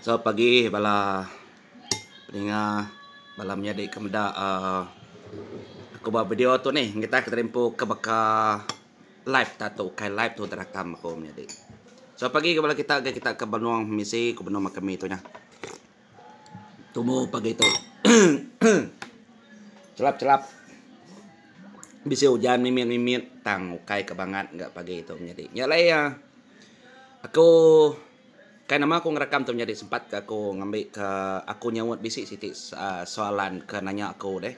So pagi bala peninga bala menyadi ke meda uhh aku ba video tu nih ngitai ke terimpu ke baka live ta tu ukai live tu terakam aku menyadi. So pagi ke bala kita ke kita ke benung misi ke benung kami tu nya. Tumu pagi tu chelap chelap bisi ujan mimit mimit tang ukai ke bangat ga pagi tu menyadi. Nya alai iya aku kai nama aku ngerakam tu menyadi sempat ka aku ngambi ka aku nyaut bisi siti uhh soalan ke nanya aku deh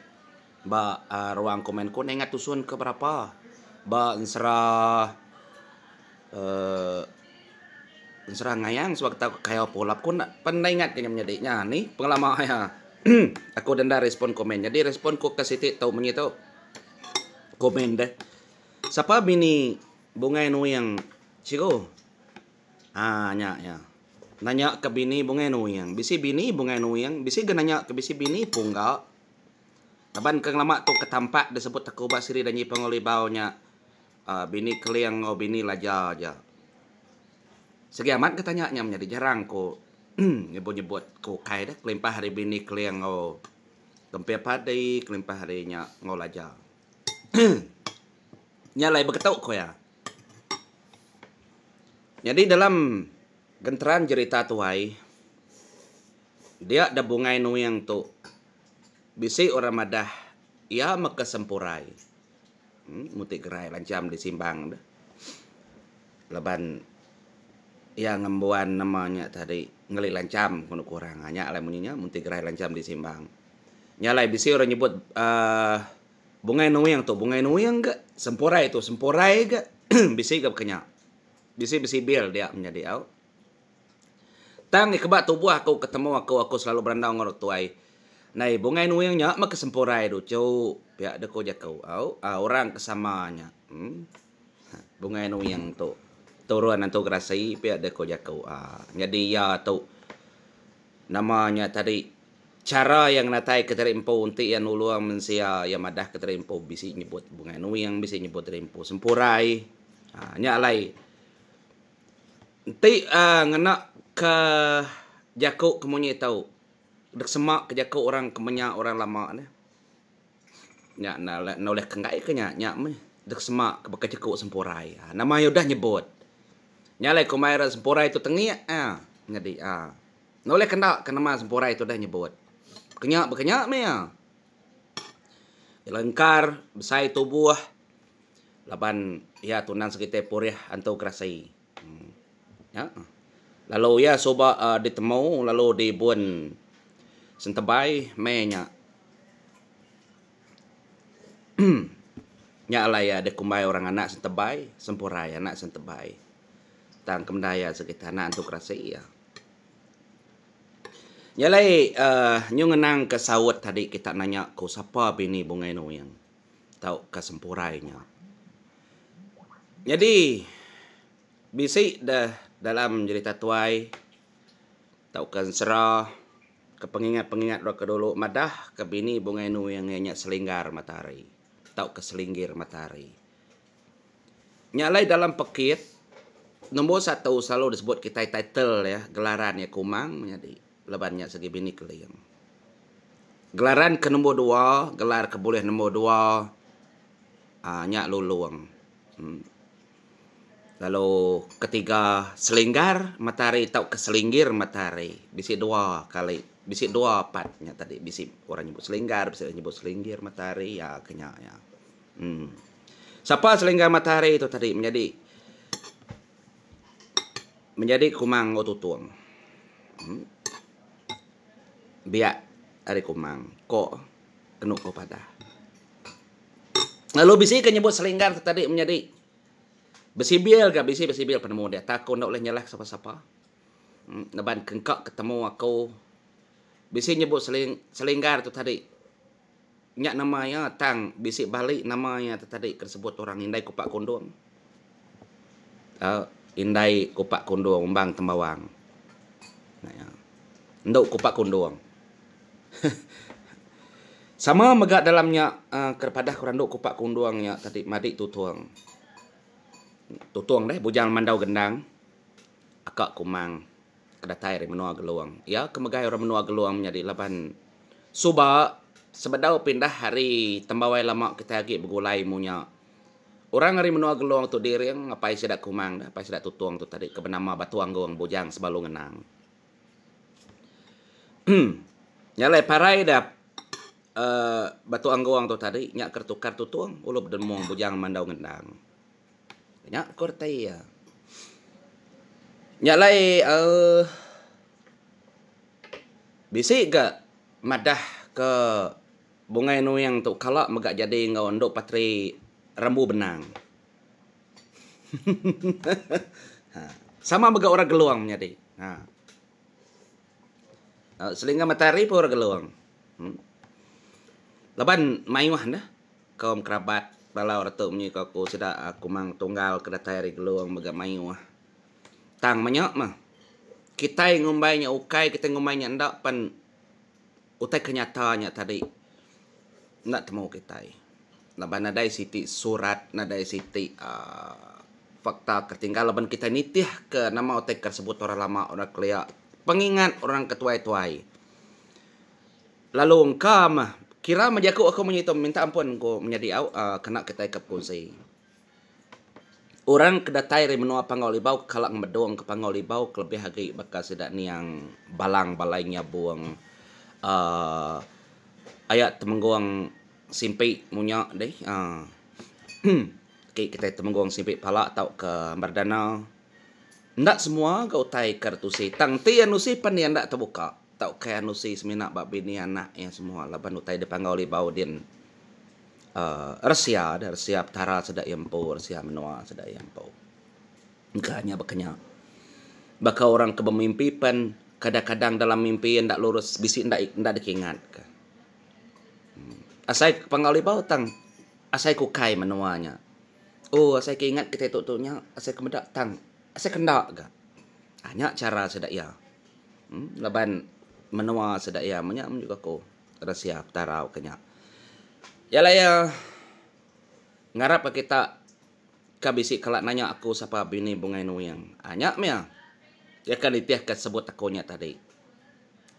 ba uhh ruang komen ku ninga tusun ke berapa ba ensera uhh ensera ngayang sebab kita kayau pulap ku enda pen enda ingat ke nya menyadi nya nih pengelama iya aku denda respon komen jadi respon ku ke siti tu munyi tu komen deh sapa bini Bungai Nuing chigu haa nya iya nanya ke bini Bungai Nuing bisi bini Bungai Nuing bisi ga nanya ke bisi bini Pungga laban ke ngelama tu ke tampak disebut aku ba siri Danji Panggau Libau nya uhh bini Keling enggau bini Laja aja. Sigi amat ga tanya nya menyadi jarang ku nyebut nyebut ku ukai deh kelimpah ari bini Keling enggau Kemping Padi kelimpah ari nya enggau Laja. Nya alai beketu ku iya. Nyadi dalam genteran jerita tuai dia da Bungai Nuing tu bisi orang madah iya meh ke Sempurai. Muti gerai lancham disimbang deh. Laban iya ngembuan nama nya tadi ngeli lancham ku orang. Nya alai munyi nya muti gerai lancham disimbang. Nya alai bisi orang nyebut uhh Bungai Nuing tu Bungai Nuing ga Sempurai tu Sempurai ga bisi ga baka nya. Bisi besibil dia menyadi au. Tang keba tubuh aku ke temu aku aku selalu berandau enggau tuai. Nai Bungai Nuing nya meh ke Sempurai duchu pia deh ku jaku au orang ke sama nya. Em Bungai Nuing tu turun antu gerasi pia deh ku jaku aaa nyadi iya tu nama nya tadi chara iya ngenatai ke diri empu enti iya nulung mensia iya madah ke diri empu bisi nyebut Bungai Nuing bisi nyebut diri empu Sempurai aaa nya alai. Enti uhh ngena ke jaku ke munyi tu dek sema ke jaku orang ke menya orang lama ne nya enda ulih ke enggai ke nya nya meh dek sema ke baka jaku sempurai uhh nama iya udah nyebut. Nya alai kumbai ira sempurai tu tengik uhh nyadi uhh enda ulih ke enda ke nama sempurai tu udah nyebut. Ke nya baka nya meh iya. Lengkar besai tubuh. Laban iya tunang sekitai purih antu gerasi. Nya. Lalu iya suba uhh ditemu lalu dibun sentebai meh nya. Nya alai iya dikumbai orang anak sentebai, sempurai anak sentebai. Tang ke meda iya sekitai anak antu gerasi iya. Nya alai uhh nyu ngenang ke saut tadi kita nanya ku sapa bini Bungai Nuing. Tauka sempurai nya. Nyadi bisi deh dalam jerita tuai tauka ensera ke pengingat-pengingat deka dulu madah ke bini Bungai Nuing iya nya Selinggar Matahari tauka Selinggir Matahari. Nya alai dalam pekit nombor satu selalu disebut kitai title iya gelaran iya Kumang menyadi laban nya segi bini Keling. Gelaran ke nombor dua gelar ke bulih nombor dua uhh nya Lulong. Lalu ketiga Selinggar Matahari tauka Selinggir Matahari bisi dua kali bisi dua part nya tadi bisi orang nyebut Selinggar bisi orang nyebut Selinggir Matahari iya ke nya iya. Uhh. Sapa Selinggar Matahari tu tadi menyadi menyadi Kumang enggau Tutong. Uhh. Biak ari Kumang ko kenu ko padah. Lalu bisi ke nyebut Selinggar tu tadi menyadi besibil ga bisi besibil penemu dia tak aku enda ulih nyalah sapa-sapa. Uhh laban ke engka ketemu aku bisi nyebut Selinggar tu tadi. Nya nama iya tang bisi bali nama iya te tadi ke disebut orang indai kupak kundung. Tau indai kupak kundung umbang tembawang. Nya iya. Endu kupak kundung. Sama mega dalam nya uhh ke padah orang endu kupak kundung nya tadi madi tutung. Tutung deh bujang mandau gendang. Aka Kumang ke datai ari menua Gelong. Iya ke megai orang menua Gelong menyadi laban suba sebedau pindah ari Tembawai Lama kitai agi begulai munya. Orang ari menua Gelong tu diring apai sida Kumang apai sida Tutong tu tadi ke benama Batu Anggong Bujang Sebalu Ngenang. Nya alai parai da uhh Batu Anggong tu tadi nya ke tukar Tutong ulu bedemong Bujang Mandau Ngendang. Nya ku reti iya. Nya alai uhh bisi ga madah ke Bungai Nuing tu kala mega jadi enggau Endu Patri Rambu Benang. Sama mega orang Gelong menyadi. Ha. Selingga Matahari pun orang Gelong. Hmm. Laban mayuh neh kaum kerabat bala orang tu munyi ko aku sida Kumang Tunggal ke datai ari Gelong mega mayuh. Tang menya mah kitai ngumbai nya ukai kitai ngumbai nya enda pen Utai ke nyata nya tadi enda temu kitai laban nadai siti surat nadai siti uhh fakta ke tinggal laban kitai nitih ke nama utai ke sebut orang lama orang kelia pengingat orang ke tuai tuai. Lalu engka meh kira meh jaku aku munyi tu minta ampun ku menyadi au uhh kena kitai ke bekunsi. Orang ke datai ari menua Panggau Libau kala ngemedung ke Panggau Libau kelebih agi baka sida niang Balang Balai Nyabung uhh aya Temenggung Simpi munya deh uhh agi kitai Temenggung Simpi Pala tauka Merdana. Enda semua ga utai ke ditusi tang enti iya nusi pen iya enda tebuka. Tauka iya nusi semina ba bini anak iya semua laban utai di Panggau Libau din uhh resia deh resia petara sida iya empu resia menua sida iya empu. Engka nya baka nya. Baka orang ke bemimpi pen kadang-kadang dalam mimpi enda lurus bisi enda enda dikingat ka. Asai Panggau Libau tang asai ku ukai menua nya. Oh asai ke ingat kitai tu tu nya asai ke meda tang asai ke enda ga. Nya chara sida iya. Laban menua sida iya menya meh juga ku resia Petara ke nya. Iya alai iya ngarap ka kita ka bisi kala nanya aku sapa bini Bungai Nuing. Aaa nya meh iya. Iya ka nitih ka sebut aku nya tadi.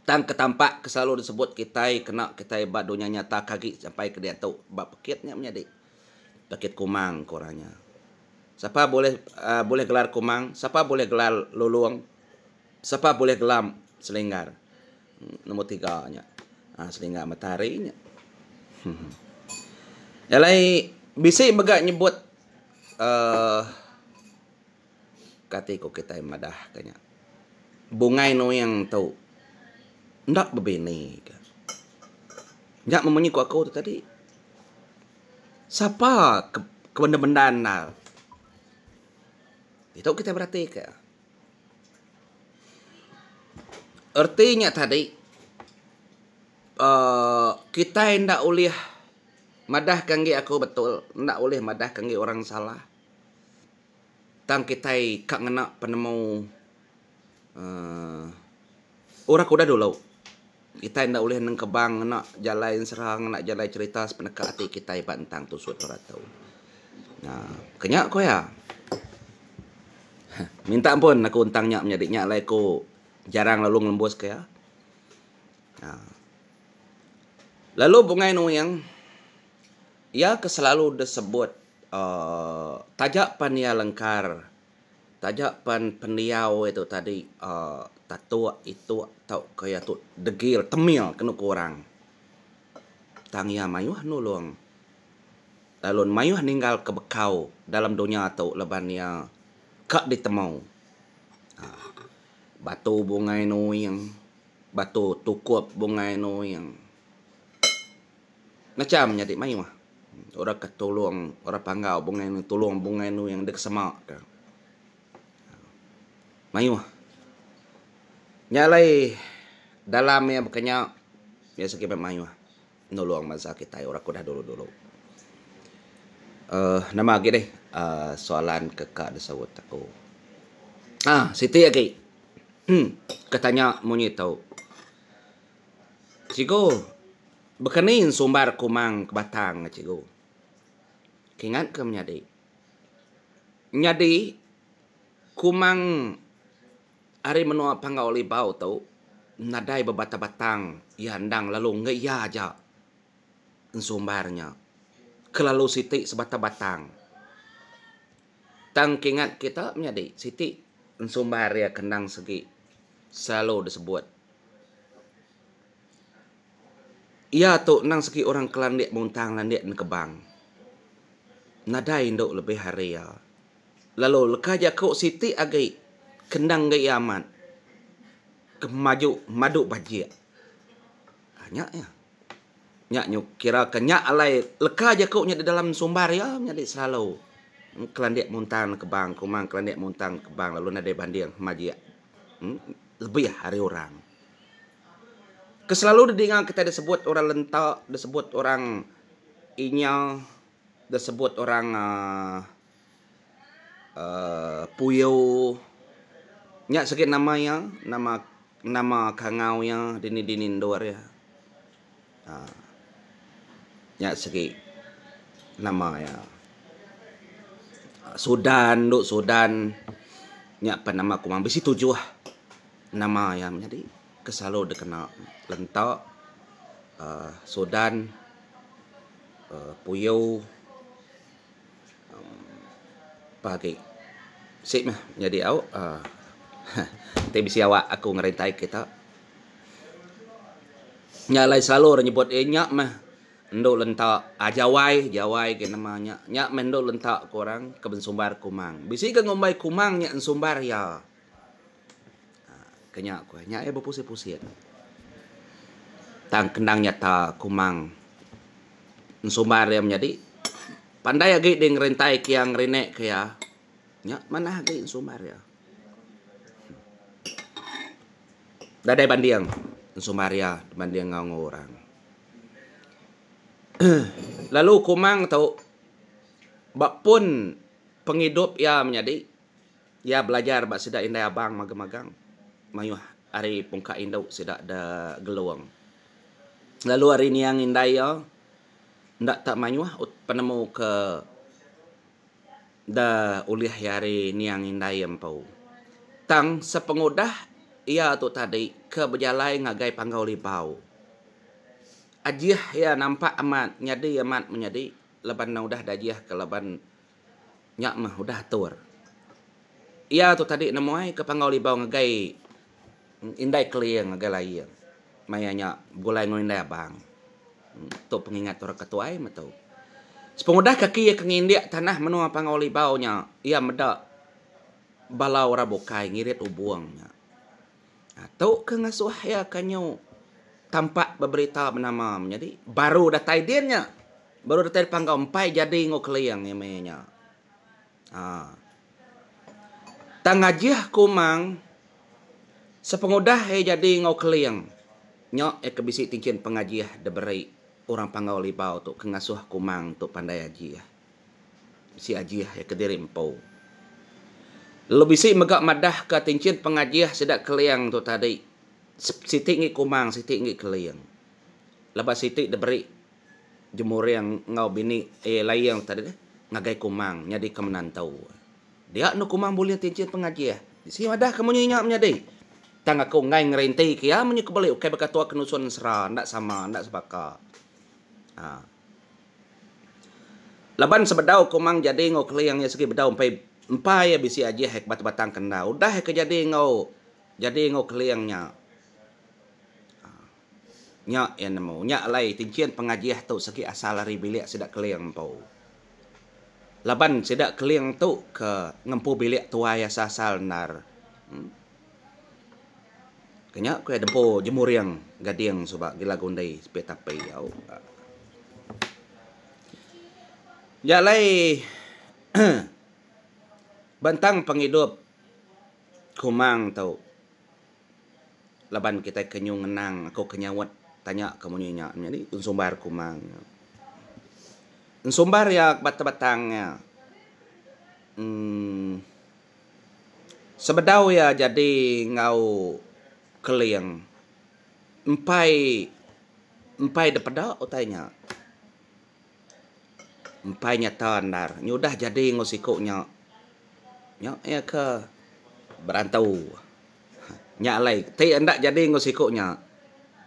Tang ke tampak ke selalu disebut kitai kena kitai ba dunya nyata ke agi sampai ke diatu ba pekit nya menyadi. Pekit Kumang ku orang nya. Sapa bulih aaa bulih gelar Kumang, sapa bulih gelar Lulong. Sapa bulih gelam selinggar nombor tiga nya aaa selinggar matahari nya. Alai bisi mega nyebut aaa kati ku kitai madah ka nya Bungai Nuing tu enda bebini ka. Nya meh munyi ku aku tu tadi. Sapa ke bendar-bendar endar. Ditu kitai beratika. Erti nya tadi uhh kitai enda ulih madah ke enggi aku betul enda ulih madah ke enggi orang salah. Tang kitai ka ngena penemu uhh orang ke udah dulu. Kitai enda ulih nengkebang ngena jalai ensera ngena jalai cherita sepeneka ati kitai ba entang tusut orang tu. Uhh ke nya ku iya. Minta ampun aku entang nya menyadi nya alai aku jarang lalu ngelembus ke iya. Aaa lalu Bungai Nuing iya ke selalu disebut aaa taja pan iya lengkar taja pan pendiau iya tu tadi aaa tatuk ituk tauka iya tu degil temil kenu ku orang. Tang iya mayuh nulung. Lalu mayuh ninggal ke bekau dalam dunya tu laban iya ka ditemu. Batu Bungai Nuing, Batu Tukup Bungai Nuing. Macham nyadi mayuh orang ke tulung orang Panggau Bungai Nuing tulung Bungai Nuing dikesema ka. Mayuh. Nya alai dalam iya baka nya iya sigi mayuh. Nulung bansa kitai orang ke udah dulu-dulu. uhh Nama agi deh uhh soalan ke ka disaut aku. uhh Siti agi ke tanya munyi tu. Cikgu, baka ni sumbar kumang ke batang ne cikgu? Kingat ke menyadi. Nyadi kumang. Ari menua Panggau Libau tu nadai bebatang-batang iya endang lalu enggai iya aja ensumbar nya. Kelalu siti sebatang-batang. Tang kingat kita menyadi siti ensumbar iya ke endang segi selalu disebut. Iya tu endang segi orang ke landik muntang landik nekebang. Nadai indu lebih ari iya. Lalu leka jaku siti agi ke endang enggai iya amat ke maju madu bajik. Ha nya iya. Nya nyu kira ke nya alai leka jaku nya di dalam sumbar iya nyadi selalu kelandik muntang nekebang kumang kelandik muntang nekebang lalu nadai banding majik lebih ari orang. Ke selalu didinga kitai disebut orang lenta disebut orang inya disebut orang uhh uhh puyu nya sigi nama iya nama nama kangau iya dini dini endur iya uhh nya sigi nama iya. Sudan endo sudan nya pan nama kumang bisi tujuh nama iya menyadi ke selalu dikena lenta uhh sudan uhh puyu uhh pa agi bisi meh nyadi au uhh ti bisi awak aku ngerintai kita. Nya alai selalu orang nyebut iya nya meh endu lenta uhh jawai jawai agi nama nya. Nya meh endu lenta ku orang ke bensumbar kumang. Bisi ga ngumbai kumang nya ensumbar iya. Ke nya ku nya iya bepusin-pusin. Tang kendang nyata kumang ensumbar iya menyadi pandai agi deh ngerintai ke iya ngerinek ke iya nya manah agi ensumbar iya. Nadai banding ensumbar iya banding enggau orang. Lalu kumang tu ba pun pengidup iya menyadi. Iya belajar ba sida indai abang magang-magang mayuh ari pungka indu sida da Gelong. Lalu ari niang indai iya enda tak mayuh penemu ke da ulih iya ari niang indai iya empu. Tang sepengudah iya tu tadi ke bejalai ngagai Panggau Libau. Ajih iya nampak amat nyadi amat menyadi laban ne udah dajih ke laban Nya meh udah atur. Iya tu tadi nemuai ke Panggau Libau ngagai indai Keling ngagai Laing. Maya nya begulai enggau indai Abang. Tu pengingat orang ke tuai meh tu. Sepengudah kaki iya ke ngindik tanah menua Panggau Libau nya, iya meda bala orang bukai ngirit ubung nya. Tu ke ngasuh iya ke nyu tampak beberita benama menyadi baru datai din nya. Baru datai Panggau empai jadi enggau Keling iya maya nya. Haa. Tang ngajih ku Umang sepengudah iya jadi enggau Keling nya iya ke bisi tinchin pengajih diberi orang Panggau Libau tu ke ngasuh Kumang tu pandai ajih. Bisi ajih iya kediri empu. Lalu bisi mega madahka tinchin pengajih sida Keling tu tadi siti enggi Kumang siti enggi Keling. Laban siti diberi Jemuring enggau bini iya Laing tu tadi ngagai Kumang nyadika menantu. Dia enda Kumang bulih tinchin pengajih. Bisi madahka munyi nya menyadi. Tang aku enggai ngerintika iya munyi ke beli ukai baka tua ke nusun ensera enda sama enda sebaka. Haa. Laban sebedau Kumang jadi enggau Keling iya sigi bedau empai empai iya bisi ajih iya ke batang-batang ke enda. Udah iya ke jadi enggau jadi enggau Keling nya nya iya nemu. Nya alai tinchin pengajih tu sigi asal ari bilik sida Keling empu. Laban sida Keling tu ke ngempu bilik tuai asal-asal endar. Ke nya ku iya dempu jemuring gading suba gila gundi sepit tapi au. Nya alai bentang pengidup Kumang tu laban kitai ke nyu ngenang aku ke nyaut tanya ke munyi nya nyadi ensumbar Kumang. Ensumbar iya batang-batang iya uhh. Sebedau iya jadi enggau Keling empai empai dep peda utai nya. Empai nyata endar nyudah jadi enggau siku nya. Nya iya ke berantu. Nya alai ti enda jadi enggau siku nya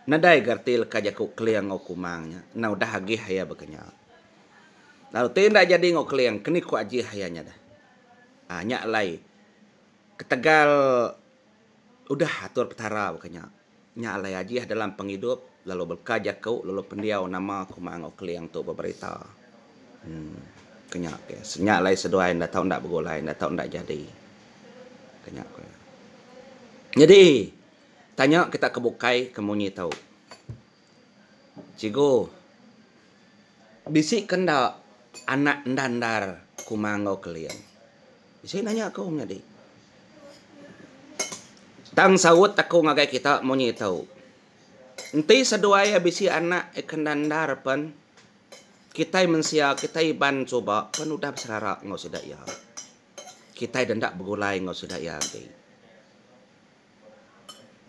nadai ga reti leka jaku Keling enggau Kumang nya enda udah agih iya baka nya. Lalu ti enda jadi enggau Keling keni ku ajih iya nya deh. Aa nya alai ketegal udah atur Petara baka nya. Nya alai ajih dalam pengidup lalu beleka jaku lalu pendiau nama Kumang enggau Keling tu beberita. Uhh ke nya ke. Nya alai seduai enda tau enda begulai enda tau enda jadi. Ke nya ku iya. Nyadi tanya kita ke bukai ke munyi tu. Cikgu bisi ke enda anak enda endar Kumang enggau Keling. Bisi nanya aku menyadi. Tang saut aku ngagai kita munyi tu. Enti seduai iya bisi anak ke enda endar pen kitai mensia kitai Iban suba pen udah beserara enggau sida iya. Kitai denda begulai enggau sida iya agi.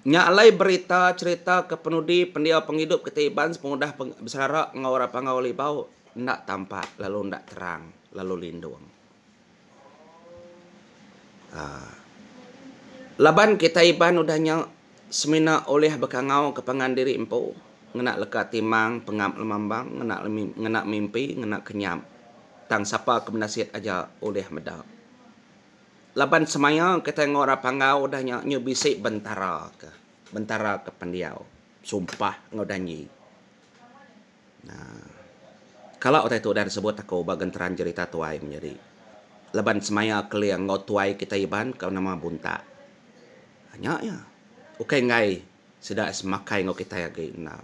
Nya alai berita cherita ke penudi pendiau pengidup kitai Iban sepengudah beserara enggau orang Panggau Libau enda tampak lalu enda terang lalu lindung. Aaa laban kitai Iban udah nya semina ulih bekangau ke pangan diri empu ngena leka timang pengap lemambang ngena ngena mimpi ngena kenyap tang sapa ke benasit aja ulih meda. Laban semaya kitai enggau orang Panggau udah nya nyu bisi bentara ke bentara ke pendiau sumpah enggau danji. Nah kala utai tu udah disebut aku ba genteran jerita tuai menyadi laban semaya keling enggau tuai kitai Iban ke nama Buntak. Nya iya ukai enggai sida semakai enggau kitai agi enda.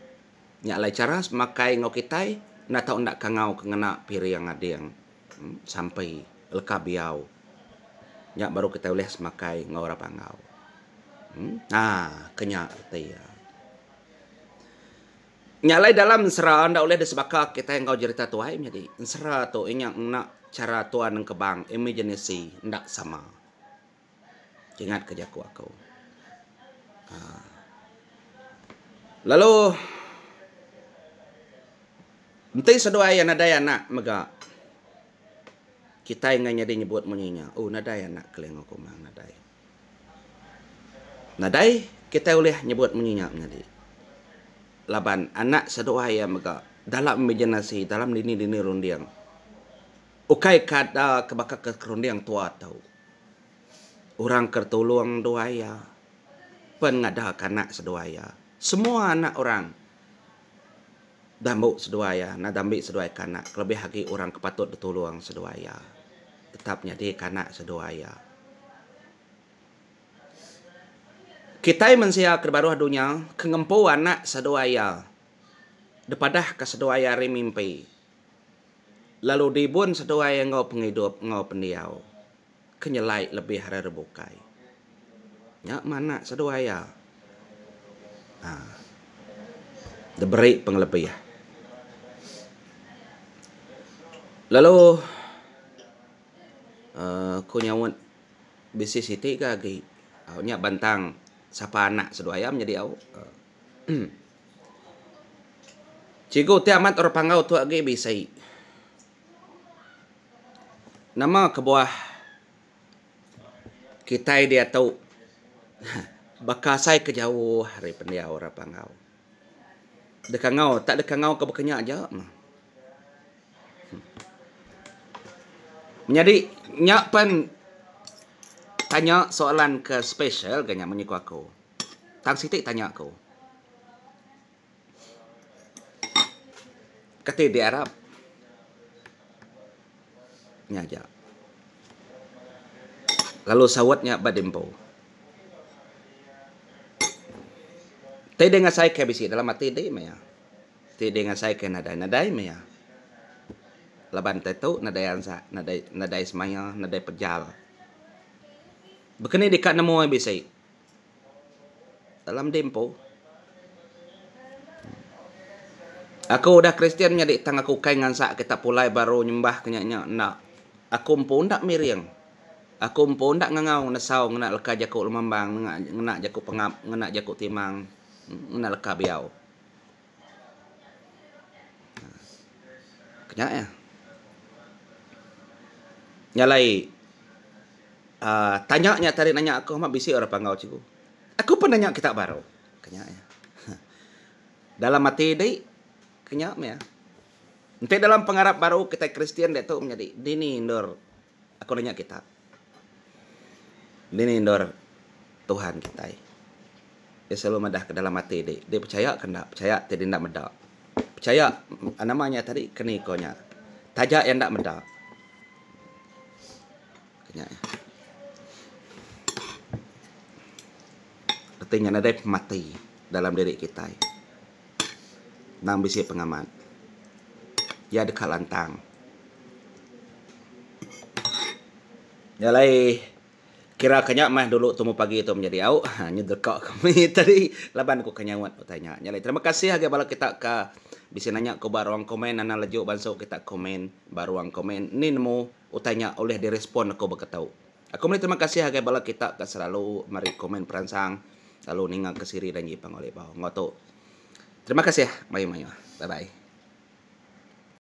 Nya alai chara semakai enggau kitai enda tau enda kangau ke ngena piring ading. Sampi leka biau nya baru kitai ulih semakai enggau orang Panggau. Haa ke nya reti iya. Nya alai dalam ensera enda ulih disebaka kitai enggau jerita tuai menyadi. Ensera tu inya ngena chara tuan nengkebang imaginasi enda sama. Ingat ke jaku aku. Haa. Lalu enti seduai iya nadai anak mega kitai enggai nyadi nyebut munyi nya. Oh nadai anak Keling enggau Kumang nadai. Nadai kitai ulih nyebut munyi nya menyadi. Laban anak seduai iya mega dalam imaginasi dalam dini-dini runding. Ukai kada ke baka ke runding tua tu. Orang ke tulung duai iya pen ngadaka anak seduai iya. Semua anak orang dambu seduai iya enda dambi seduai ke anak kelebih agi orang ke patut ditulung seduai iya tetap nyadika anak seduai iya. Kitai mensia ke baruh dunya ke ngempu anak seduai iya dipadahka seduai iya ari mimpi lalu diibun seduai enggau pengidup enggau pendiau. Ke nyelai lebih ari orang bukai. Nya meh anak seduai iya. Haa. Diberi pengelebih. Lalu uhh ku nyaut bisi siti ga agi nya bantang sapa anak seduai iya menyadi au. Cikgu ti amat orang Panggau tu agi bisi. Nama kebuah kitai diatu baka asai ke jauh ari pendiau orang Panggau. Deka enggau tak deka enggau ke baka nya aja mah. Menyadi nya pen tanya soalan ke special ga nya munyi ku aku. Tang siti tanya ku. Kati diarap nya aja. Lalu saut nya ba diempu. Ti deh ngasai ke bisi dalam ati deh meh iya. Ti deh ngasai ke nadai, nadai meh iya. Laban tai tu nadai ansa, nadai nadai semaya, nadai pejal. Baka ni deka nemu ai bisi. Dalam di empu. Aku udah Kristian nyadi tang aku ukai ngansak kita pulai baru nyembah ke nya nya enda. Aku empu enda miring. Aku empu enda ngangau nesau ngena leka jaku lemambang ngena jaku pengap ngena jaku timang ngena leka biau. Nya iya. Nya alai uhh tanya nya tadi nanya aku amat bisi orang panggau cikgu. Aku pun nanya kita baru. Kenya iya. Dalam ati di kenya meh iya. Enti dalam pengarap baru kitai Kristian diatu menyadi dini endur aku nanya kita. Dini endur Tuhan kitai. Iya selalu madah ke dalam ati di, di pechaya ke enda, pechaya ti di enda meda. Pechaya nama nya tadi keni ko nya. Taja iya enda meda. Nya. Reti nya nadai pemati dalam diri kitai. Endang bisi pengamat. Iya deka lantang. Nya alai kira ke nya meh dulu tumu pagi tu menyadi au. Nya deka kami tadi laban ku ke nyaut utai nya. Nya alai terima kasih agi bala kita ke bisi nanya ku ba ruang komen anang leju bansu kita komen ba ruang komen ni nemu Utai nya ulih direspon aku baka tu. Aku meri terima kasih agai bala kita ka selalu meri komen peransang lalu ninga ke siri Danji Panggau Libau. Enggau tu. Terima kasih mayuh-mayuh. Bye bye.